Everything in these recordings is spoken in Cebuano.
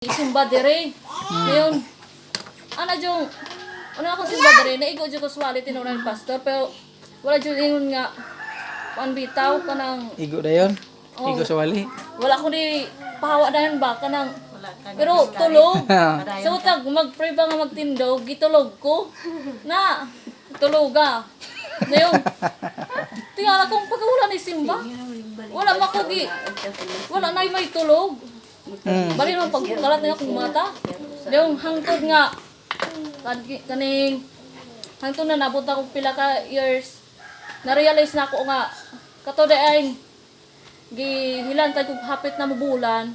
Simba dire. Ngayon, ana jung ano ako simba dire, naigo jud ko swali tinunan ni pastor, pero wala jud ingon nga kuan bitaw kanang Igo dayon. Oh. Igo sa wali. Wala ko ni pahawa dayon ba kanang pero tulog. Sa utag magpray ba nga magtindog, gitulog ko. Na tuloga. Ngayon, tingala kong pagkawala ni simba. Wala makugi. Wala na may tulog. Bali naman pagkalat na akong mata. Yung hangtod nga kaning hangtod na nabot ako pila ka years, na-realize na ako nga kato ay gihilan kay kog hapit na mubulan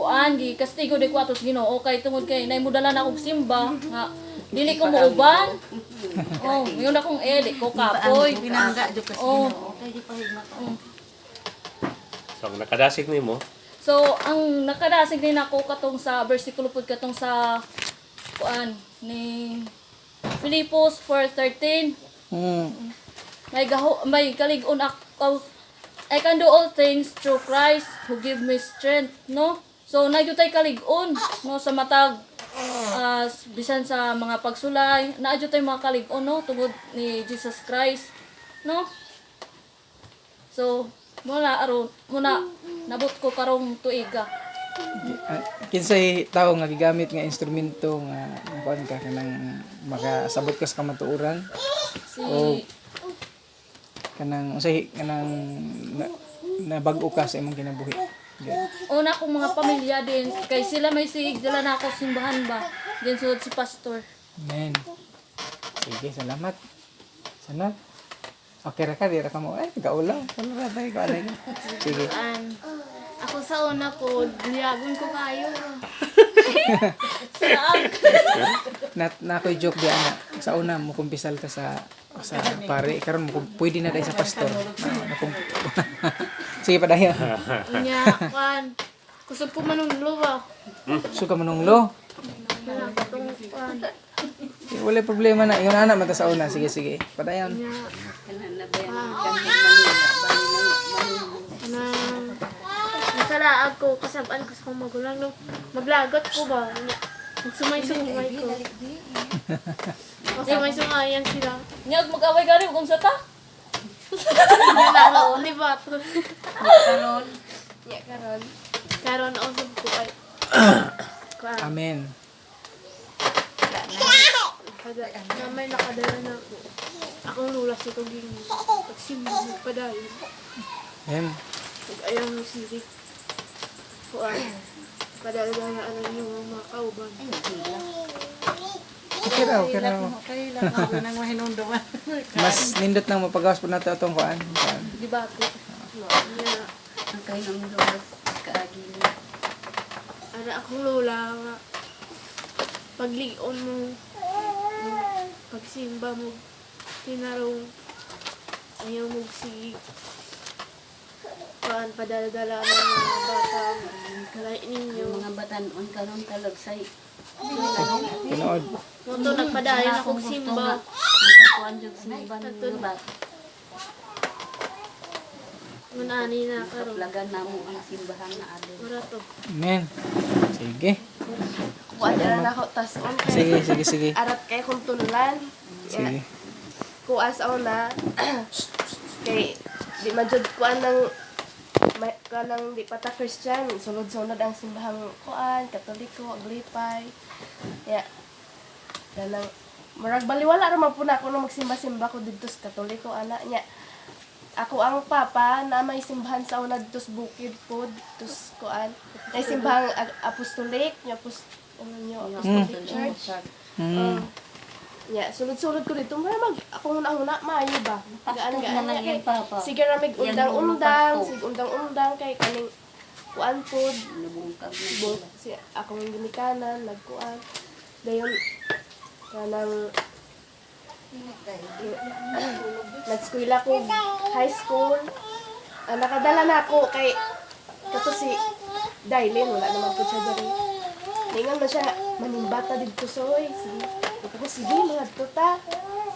kuan gi kastigo di ko atos Ginoo kay tungod kay naimudala na akong simba nga dili ko muuban. Oh, ngayon akong eh di ko kapoy. Pinangga jud kasi Oh. Ginoo kay di pahigma ko. So, ang nakadasig nimo, So, ang nakadasig din ako katong sa versikulo pud katong sa kuan ni Filipos 4:13. May gaho, may kalig-on ako. I can do all things through Christ who give me strength, no? So, nagyutay kalig-on, no, sa matag bisan sa mga pagsulay, naadyo tay mga kalig-on, no, tungod ni Jesus Christ, no? So, muna aron, muna nabot ko karong tuiga. Ah, kinsay tao nga gigamit nga instrumento nga kuan ka kanang makasabot ka sa kamatuoran? Si O kanang unsay kanang na, nabag-o ka sa imong kinabuhi? Yeah. Una kong mga pamilya din kay sila may siig dala na ako simbahan ba. Din sunod si pastor. Amen. Sige, salamat. Sana. Okay ra ka, di ra ka mo. Ay, gaulaw. Wala ra tayo, kaanay ka. Sige. An, ako sa una po, liagon ko kayo. Na, na ako'y joke di ana. Sa una, mukumpisal ka sa pare. Karon mo pwede na dahil sa pastor. Na, sige, padayon. Unya, kan, kusog ko manunglo ba? So ka manunglo. Wala katong kan. Eh, wala problema na. Yung anak mata sa una. Sige, sige. Padayon. Unya, Kanan na ba yan kan Manila bali nang manunglo. anang, nasalaag ko, kasabaan ko sa akong magulang, no? Maglagot ko ba? Unya, magsumay-sumay ko. Magsumay-sumayan sila. Nya ug mag-away gani ug unsa ta? Unya na ako, di ba? Karon Unya, karon. Karon, usog ko ay. Kuan, Amen. kada, na may nakadala na ako. Akong lula si Kuging pagsimba, nagpadayon. Amen. Ug ayaw mo sirik. Kuan. Padala na ano yung mga kauban. Okay ra, okay ra. Kay lang ako nang mahinumduman. Mas nindot nang mapagawas po nato atong kuan. Kuan. Di ba po? Nya, Ang kahinumduman kaagi ni. ana akong lola nga paglion mo, pagsimba mo, tinarong ayaw mo sige kuan padala-dala ng mga bata kalay ninyo. Yung mga batanon karon kalagsay. Tinuod. Mo to nagpadayon akong simba. Makakuan jud simba ng bata. Ngunani na karon. Kaplagan namo ang simbahan na adto. Mura to. Amen. Sige. Kuan na ako tas on kay Sige, sige, sige. arat kay kung tunlan. Sige. Kuan sa una kay di man jud kuan ng kuan ng di pa ta Christian, sulod-sulod ang simbahang kuan, Katoliko, Aglipay. Ya. Kanang murag baliwala ra man po na ako nung magsimba-simba ko didto sa Katoliko ana nya. Ako ang papa na may simbahan sa una didto sa bukid po didto sa kuan. May simbahang apostolic, nya ano nyo, Apostolic Church. Yeah, sulod-sulod ko dito. Mura mag ako una-una maayo ba? Gaan na gaan. lang Kay yan, Papa. sige ra mig Yan, undang-undang, lulupas sige undang-undang kay kaning kuan pod, Nabungkag na bung si akong ginikanan nagkuan. Dayon kanang nag-eskwela ko high school. Ah, nakadala na ako kay kato si Dailin, wala naman po siya diri. Ningon man siya, manimbata didto soy. Sige. Ako, sige, mga ta.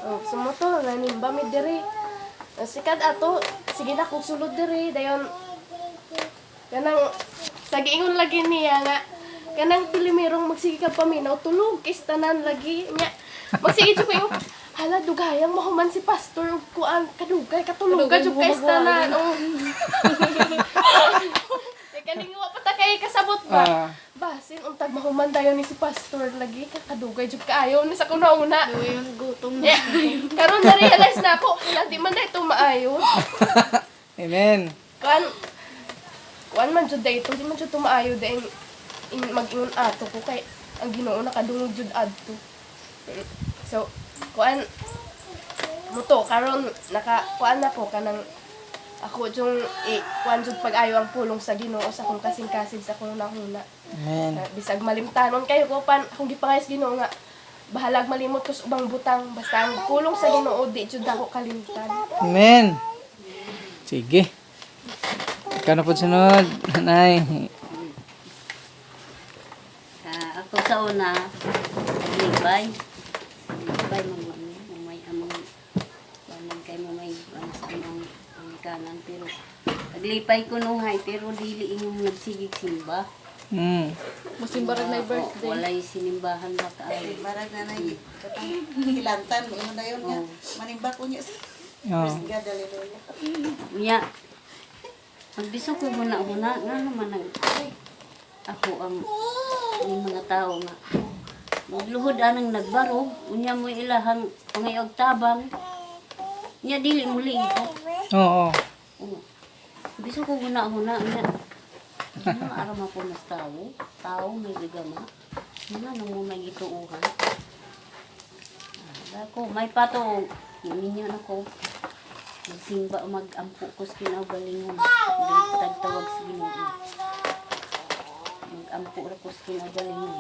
Oh, sumuto, nanimba mi diri. Ah, sikat ato, sige na kung sulod diri. Dayon, kanang, sa giingon lagi niya nga, Kanang pilimirong magsige ka paminaw tulog kis tanan lagi nya. Magsige jud ko yung hala dugayang mahuman si pastor ug kuan kadugay katulog ka Kadugay jud mo kay tanan. magwali. Oh. Kay kaning wa pa ta kay kasabot ba. Ah. Basin untag mahuman dayon ni si pastor lagi kakadugay jud kaayo ni sa kuna-una. Uy, yung gutom na. Yeah. Karon na realize na ako, hala di man na ito maayo. Amen. Kuan kuan man jud dayto, di man jud tumaayo dayon in, mag-ingon ato ko kay ang Ginoo nakadungog jud adto. So, kuan muto karon naka kuan ako kanang ako jung i kuan jud pag-ayo ang pulong sa Ginoo sa akong kasing-kasing sa akong nahuna. Amen. Bisag malimtanon kayo ko pan akong gipangayos Ginoo nga bahalag malimot ko sa ubang butang basta ang pulong sa Ginoo di jud ako kalimtan. Amen. Sige. Ikaw na po sunod, nanay. Ah, ako sa una, naglibay. Naglibay, mamay among, wanan kay mamay, ano sa among pangikanan. Pero, naglipay ko nung hay, pero dili inyong nagsigig simba. Masimbarag na Oo, birthday. walay sinimbahan ba kaayo. Marag na na katang hilantan mo na yun nga. Manimbak ko niya sa Oh. Praise God, hallelujah. Unya, magbiso ko huna-huna, nga naman ang, ako ang, yung mga tao nga. Magluhod anang nagbarog, unya mo ilahang pangayog tabang. Unya dili muli ito. Oo. Oo. Biso ko huna-huna, unya. Ano aram ako mas tao? Tao may gagama. Nga nung mo may gituuhan. Ah, ako, may pato. Naminyo na ko. Magsimba o magampo ko sa kinaugalingon. Dili tagtawag sa Ginoo. Magampo ra ko sa kinaugalingon.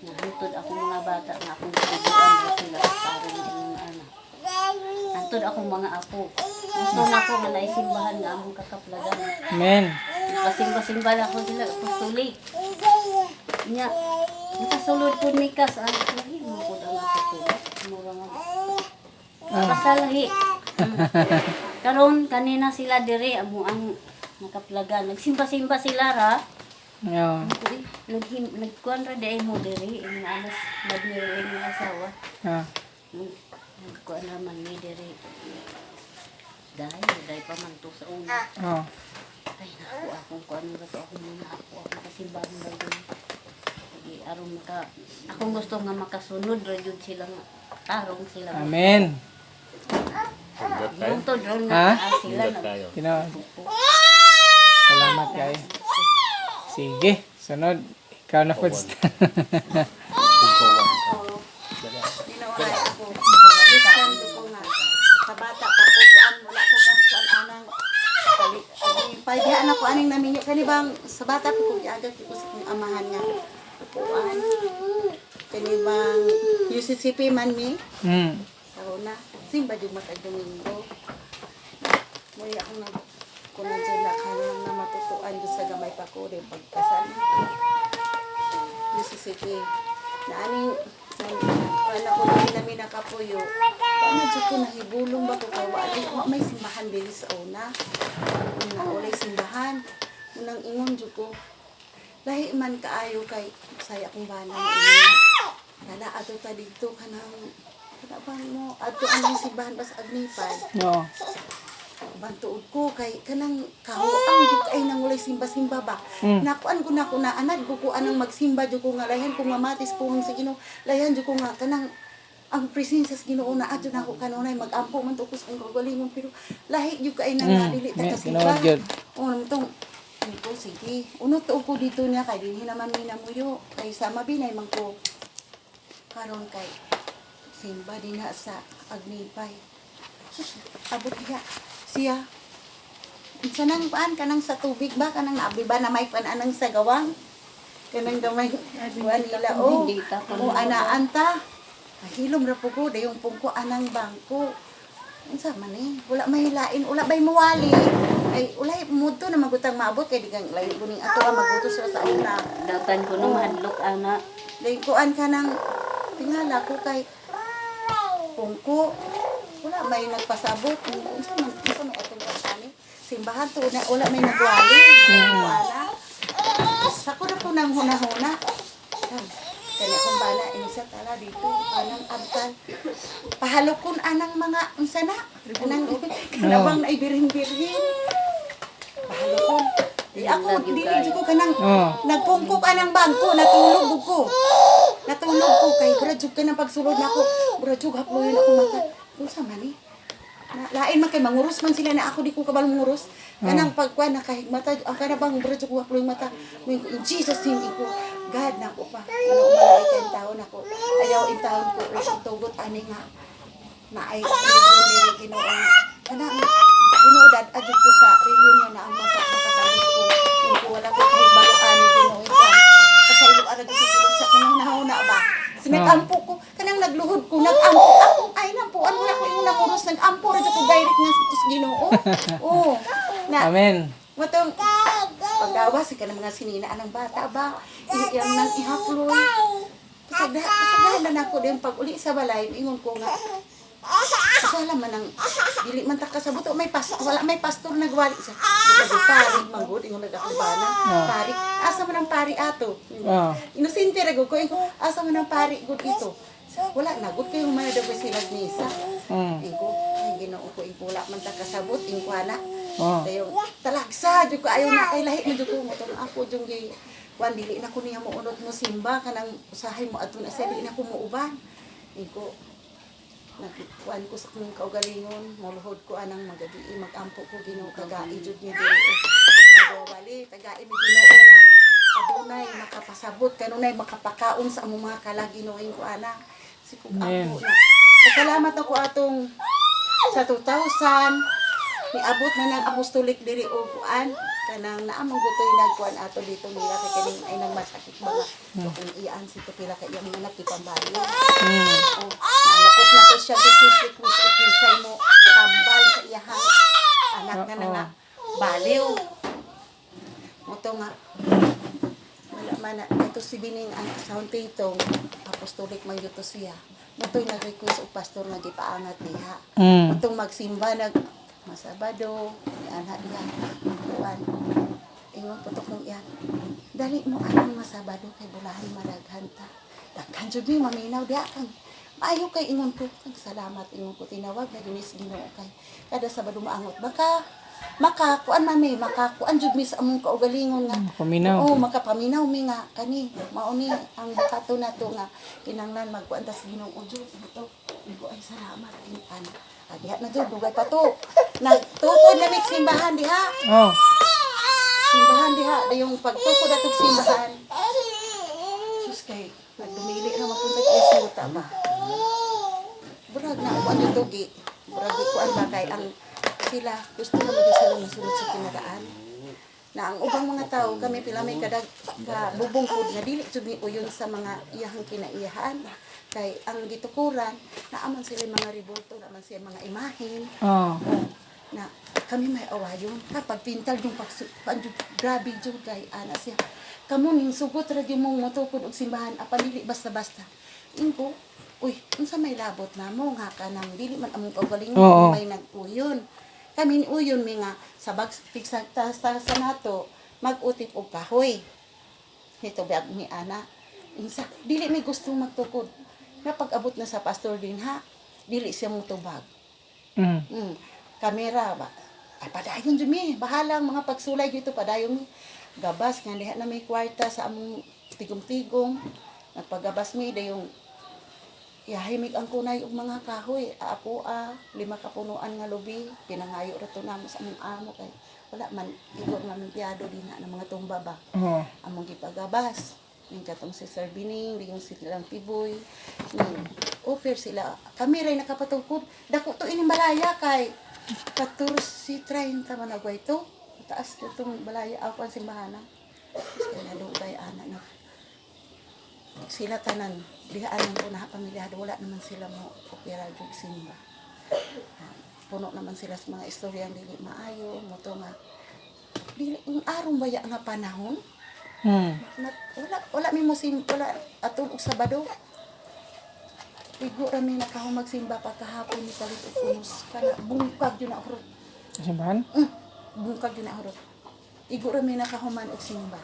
Nahantod ako mga bata nga akong tubuan ra sila parang inyong anak. Hantod akong mga apo. Gusto na ako nga naisimbahan nga among kakaplagan. Amen. Pasimba-simba na ako sila apostolik. Nya, nakasulod po ni Kas ang lahi mo po ang apostolik. Mura nga. Pasalahi. Karon kanina sila dire amo ang nakaplagan. Nagsimba-simba sila ra. Oo. Uy, naghim nagkuan ra di mo dire ing alas madmiro ing asawa. Ah. Nagkuan ra man ni dire. Dahil, dahil pa man to sa una. Oo. Ay, naku, akong kuan ba to? Ako muna, ako, akong kasimbahan ba yun? Sige, aron maka, akong gusto nga makasunod, ra jud sila nga, tarong sila. Amen. Hindot tayo. Lungtod ron Ha? nga, ah, sila Hindot nag, tayo. Tinawag. Salamat kayo. Sige. Sunod. Ikaw na po. Dinaunay ako. Christian ko nga. Sa bata pa ko kuan wala ko kas kuan anang kali. Ani diha na ko aning naminyo kani bang sa bata pa ko giagak ko sa akong amahan nga. Kuan. Kani bang UCCP man mi. Sa una simba jud matag Domingo. Moy akong nag kunan dyan na kanang na matutuan jud sa gamay pa ko rin pagkasal. UCCP. Na aning wala ko dili namin nakapuyo. Paano jud ko nahibulong ba ko kay wa wa may simbahan diri sa una. Una walay simbahan. Unang ingon jud ko. Lahi man kaayo kay saya akong bana ingon. Nala ato ta dito kanang kana bang mo adto anang simbahan bas Agnipay. Oo. Bantuod ko kay kanang kahuang jud kay nang walay simba-simba ba. Nakuan ko na ko na anad ko ko anang magsimba jud ko nga layan ko nga matis puhon sa Ginoo. Layan jud ko nga kanang ang presensya sa Ginoo na adto na ako kanunay magampo man to ko sa akong kaugalingon pero lahi jud kay nang dili ta kasimba. Tinuod yun. Oh, tong ko sige. Uno to ko dito niya kay dinhi naman mi namuyo kay sama binay man ko. Karon kay simba dinha sa Agnipay. Sus, abot diha. Siya. Unsa nang paan kanang sa tubig ba kanang naabi ba na may kuan anang sa gawang? Kanang gamay kuan nila o. Hindi ta O anaan ta. Hilom ra po ko dayong pungko anang bangko. Unsa man eh, wala mahilain, wala bay muwali. Ay ulay mudto na magutang maabot kay digang layo kuning ato ang magutos ra sa una. Datan ko na mahadlok, ana. Dahil kuan ka ng tingala ko kay pungko. Wala may nagpasabot. Unsa man unsa may atong ani? Simbahan to na wala may nagwali. Wala. Sa ko na po nang huna-huna. Kani akong bana insa tala dito anang abtan. Pahalokon anang mga unsa na? Anang kanabang na ibirhin-birhin. Pahalokon. Di ako dili jud ko kanang nagpungkok anang bangko, natulog ko. Natulog ko kay brad jud ka nang pagsulod nako. Brad jud haployon ako mata. Unsa man ni? Na, lain man kay manguros man sila na ako di ko kabalo manguros. Kanang pagkuan nakahigmata ang kana bang brad jud ko haploy mata. Moingon ko, in Jesus name ko. God nako pa. Ano man ay taon nako. Ayaw in taon ko o tugot ani nga na ay diri Ginoo. Kanang Ginoo dad adyo ko sa reliyon nga na ang masa makasabot ko. Ingon ko wala ko kahibalo ani Ginoo. Pasaylo ara jud ko Ginoo sa kung huna ba. Sinagampo ko kanang nagluhod ko nagampo ako ay nampuan wala ko yung nakuros nagampo ra jud ko direct nga sa Ginoo. Oh. Na Amen. matong paggawas ka ng mga sinina anang bata ba iyang nang ihaploy. Pasagda pasagdahan na nako din pag uli sa balay ingon ko nga sala man ang dili man ta kasabot may pas wala may pastor nagwali sa di ba pari manggod ingon nag ako bana pari asa man ang pari ato. Inosente ra gud ko ingon, asa man ang pari gud ito wala na gud kayo man daw sila misa. Ingo ay Ginoo ko ingo wala man ta kasabot ingo ana. Dayon talagsa jud ko ayaw na kay lahi man jud ko motong ako jud gi kuan dili na ko niya mounot mo simba kanang usahay mo adto na sa dili na ko muuban. Ingo nagkuan ko sa akong kaugalingon, moluhod ko anang magabi magampo ko Ginoo tagai jud ni diri. Magwawali tagai mi Ginoo nga adunay makapasabot kanunay makapakaon sa among mga kalag Ginoo ko ana. Sikog ampo na. Pasalamat ako atong sa 2000 niabot na ng apostolic diri og kuan kanang naamong gutoy nagkuan ato dito nila kay kaning ay nagmasakit mga kung iyaan si pila ka iyang mga nakipambayo. Oh, nalakop na to siya request request og kinsay mo tambal sa iyahang anak na na nga baliw. Moto nga wala man na ito si Bining ang sound titong apostolic man gyud to siya. Moto'y nag-request og pastor nga gipaangat diha. Itong magsimba nag Masabado, ni ana diha, kuan. Ingon putok nung iyan. Dali mo anang Masabado kay bulahi madaghan ta. Daghan jud mi maminaw diha kang maayo kay ingon ko. Kang salamat ingon ko tinawag na ginis Ginoo kay kada Sabado maangot baka makakuan man mi makakuan jud mi sa among kaugalingon nga Paminaw. Oo, makapaminaw mi nga kani mao ni ang bukato nato nga kinanglan magkuan tas Ginoo jud ito. Ko ay salamat an. Ah, diha na jud dugay pa to. Nagtukod na mig simbahan diha. Simbahan diha dayong pagtukod atong simbahan. Sus kay nagdumili ra man punta kay suta ba. Burag na kuan dito gi. Burag gi kuan ba kay ang sila gusto na gyud sila mosunod sa kinaraan. Na ang ubang mga tao kami pila may kadag ka bubungkod nga dili jud ni uyon sa mga iyahang kinaiyahan kay ang gitukuran naaman sila mga rebulto naaman sila mga imahen. Oh, na kami may awayon kapag pintal yung pagsu grabe jud kay ana siya kamo ning sugot ra gyud mong motukod og simbahan apan dili basta-basta ingko uy unsa may labot namo nga kanang dili man among kaugalingon may nag-uyon kami ni uyon mi nga sa bagpigsa ta, sa, sa nato mag-utip og kahoy nito bag mi ana insa dili mi gusto magtukod napag-abot na sa pastor din ha dili siya motubag. Kamera ba? Ay, padayon jud mi. Bahalang mga pagsulay dito padayon mi. Gabas nga diha na may kwarta sa among tigom-tigom. Nagpagabas mi dayong yahimig ang kunay og mga kahoy. Apo a 5 ka punuan nga lubi. Pinangayo ra to namo sa among amo kay wala man igor nga mimpiyado din na ng mga tumba ba. Among gipagabas. Ning katong si Sir Bining, ning si Silang Tiboy, ning offer sila. Kami ray nakapatukod. Dako to ining balaya kay 14:30 man agway to. Taas to itong balaya ako ang simbahana. Tapos kay nadugay ana na. Sila tanan dihaan ang una pamilya wala naman sila mo opera jud simba. Puno naman sila sa mga istoryang dili maayo mo to nga dili ang arong baya nga panahon. Na, wala wala mi mo sim wala atong og Sabado. Igo ra mi nakahumag simba pa kahapon ni palit og unos kana bungkag yun na hurot. Simbahan? Bungkag yun na hurot. Igo ra mi nakahuman og simba.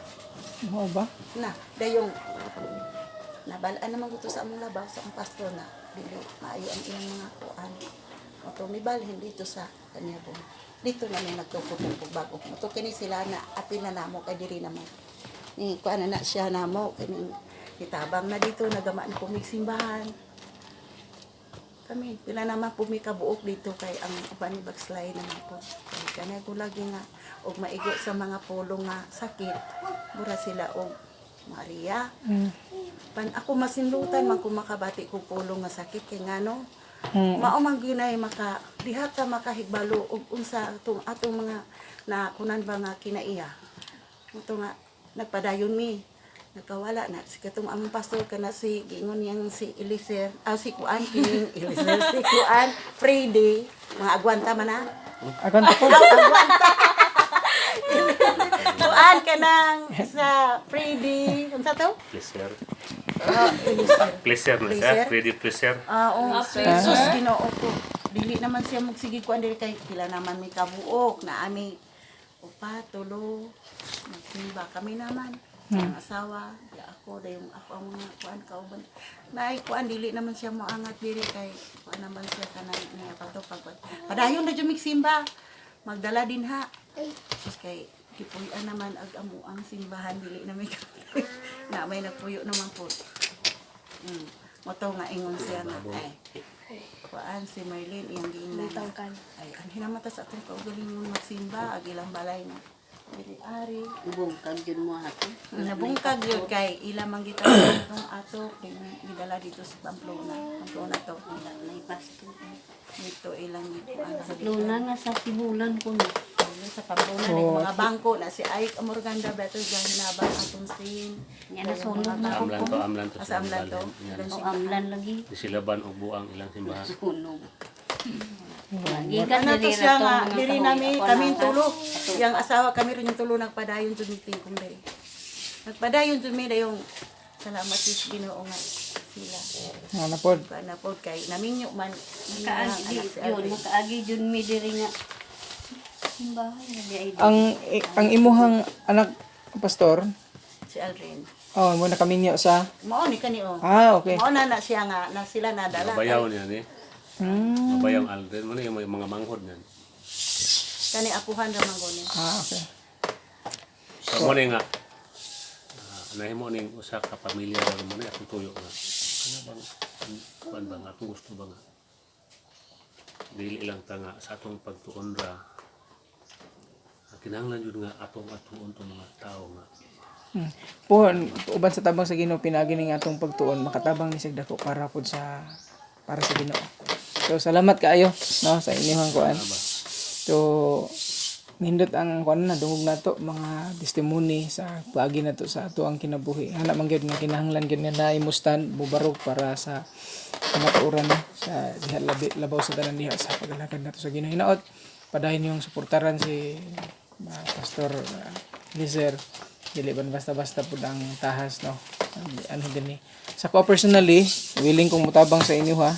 Mao ba? Na, dayong nabalaan naman ko to sa among labaw sa ang pastor na dili maayo ang ilang mga kuan. Oto mibalhin dito sa Kanyabong. Dito na may nagtupo-tupo bago. Oto kini sila na apil na namo kay diri namo. Ni kuan na na siya namo kining itabang na dito nagamaan ko mig simbahan. Kami pila naman po may kabuok dito kay ang uban ni backslide naman po. Kay kanay ko lagi nga og maigo sa mga pulong nga sakit. Mura sila og Maria. Pan ako masinlutan man kung makabati ko pulong nga sakit kay ngano. Mao man gyud maka diha ka makahigbalo og unsa atong atong mga na kunan ba nga kinaiya. Ito nga nagpadayon mi. Nagkawala na si katong among pastor kana si giingon niyang si Eliser, ah, si Kuan kining Eliser, si Kuan Freddy, mga agwanta man na. Akan po. Kuan kanang sa Freddy, unsa to? Pleasure. Ah, Eliser. Pleasure na siya. Pleasure? Ready pleasure. Ah, oo. Sus, Ginoo ko. Dili naman siya magsige kuan dili kay pila naman may kabuok na ami upa tulo magsimba kami naman. Ang asawa, di ako dayong ako ang mga kuan kauban. Naay kuan dili naman siya moangat diri kay kuan naman siya kanang niya pa to pag padayon na jud simba. Magdala din ha. Sus kay gipuy-an naman ag amo ang simbahan dili na may na may nagpuyo naman po. Moto nga ingon siya nga ay. Kuan si Marlene iyang giingnan. Tangkan. Ay, ang hinamata sa atong kaugalingon magsimba ag ilang balay na. Dili ari. Bungkag jud mo ato. Nabungkag yun kay ila man gita itong ato kay gidala dito sa Pamplona. Pamplona to. Wala na ipasto. Dito ilang gikuan sa Luna nga sa sibulan ko no. Sa Pamplona oh. Mga bangko na si Ike Amorganda better dyan hinabang atong sin. Nya nasunog na ko Amlan po. to, amlan to. Asa amlan to? Yan. O amlan lagi. Di sila ban og buang ilang simbahan. Sunog. Gikan Ano to diri siya ra nga, tong mga diri kahoy. nami, Ako kami na- tulo. Yang asawa kami rin yung tulo nagpadayon sa meeting kong diri. Nagpadayon sa mi dayong salamat sa Ginoo nga sila. Nga na pod. Kuan na pod kay naminyo man Makaagi anak si yun, Alvin. makaagi jud mi diri nga. Simbahan na di ay. Ang imuhang anak pastor, Si Alvin. oh, mo nakaminyo sa Mao ni kani oh. Ah, okay. Mao na na siya nga na sila nadala. Mabayaw niya ni. Mabayaw ang Aldrin. Muna yung mga manghod niyan. Kani apuhan ra man gani. Ah, okay. So, mo ni nga, nahimo ning usa ka pamilya ra mo ni akong tuyo nga. Ano bang kuan ba nga akong gusto ba nga dili lang ta nga sa atong pagtuon ra, kinahanglan jud nga atong atuon tong mga tao nga. Pohon, uban sa tabang sa Ginoo pinaagi ning atong pagtuon makatabang ni sig dako para pud sa para sa Ginoo. So salamat kaayo no sa inyong kuan. So nindot ang kuan na dungog nato mga testimony sa paagi nato sa ato ang kinabuhi. Hana man gyud nga kinahanglan gyud nga naay mustan mubarog para sa kamatuoran no, sa diha labi, labaw sa tanan diha sa pagalakad nato sa Ginoo. Hinaot padayon yung suportaran si Pastor Lizer. Dili ban basta-basta pud ang tahas no. Ano din ni. Sa ko personally, willing kong mutabang sa inyo ha.